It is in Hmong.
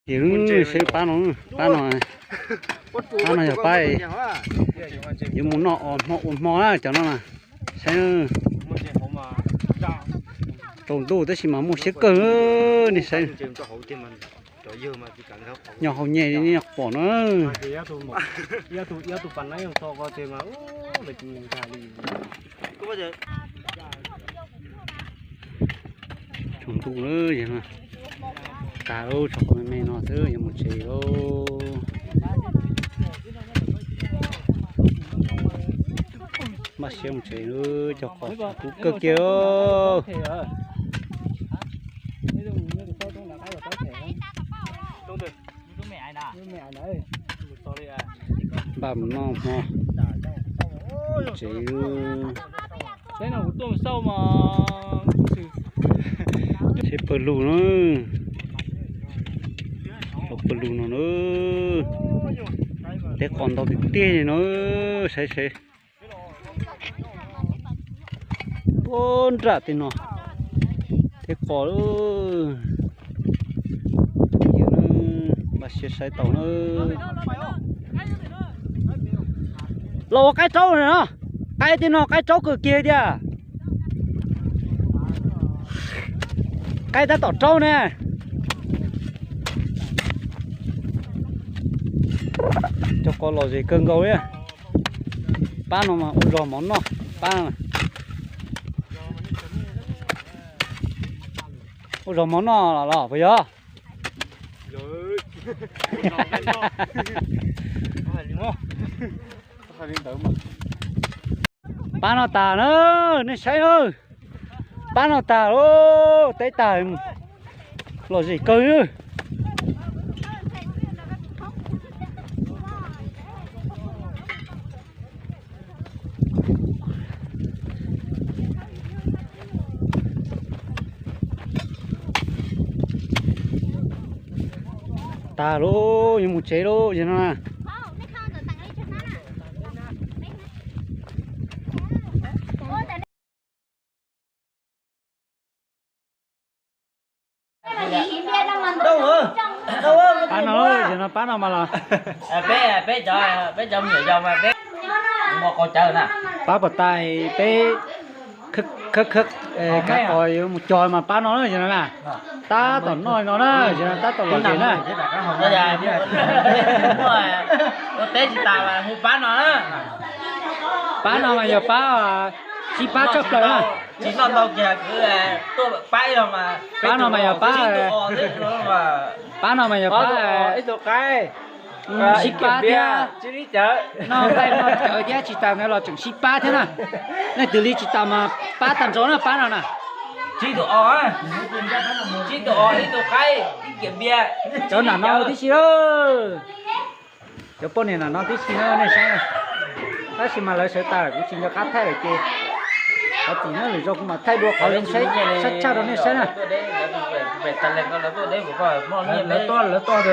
Ces saib pab no, pab no, pab no yog pab yuav mus noj os hmo ua hmo na cov no na. Saib tsaus ntuj tab sis mas muaj siab kawg, nej saib. Nyob hauv nyem nej pom na. Tsaus ntuj lawm, tag lub tsho qhov me me no xwb yuav mus tsev lauj. Npaj siab mus tsev, cov qos kub kawg kiag. Npaj mus noj hmo tsev. Seb pawg lug no, los pawg lug no na, teb qos ntau tiag tiag no, saib seb. Ua nram tej no, teb qos, npaj siab saib tau na. Los ua qaib raub no, qaib tej no qaib raub kawg kiag tiag. Qaib tab tom raub ne. Cov qos lom zem kawg nkaus li. Pab no mas ua zog mov noj, pab no. Ua zog mov noj los puas yog? Pab no tas na, nej saib na. Pab no tas lauj, teb tag, lom zem kawg. Tag lauj, yuav mus tsev lauj, yog no na. Pab no, yog no pab no mas los. Peb, peb cov, peb cov me nyuam yaus mas peb mus ua qau cawv na. Pab puas tas peb khawb khawb kav qos yuav mus cog mas pab no na, yog no na. Tab tom noj no na, yog no tab tom lom zem na. Ua teb tsis tas mas hu pab no na. Pab no mas yog pab sib pab tshaj plaws na. Tsis noj ntau kiag kwv tuaj pab ib los mas. Pab no mas yog pab, pab no mas yog pab ib tug qaib, sib pab thiab, noj nqaij noj cawv thiab tsis tas ntawd los tseem sib pab thiab na. Leej twg li tsis tas mas pab tag nrho na pab no na. Sib tus os, sib tus os ib tug qaib ib kiab npias. Cov nram no tib si lawm. Cov poj niam nram no tib si na nej saib. Tab sis mas lawv sawv tas kuv tsis nco qab thaij lawm ces qhov txim na, lwm zaus kuv mam thaij dua qhov zoo saib tshaj rau nej saib na. Lawv tuaj, lawv tuaj.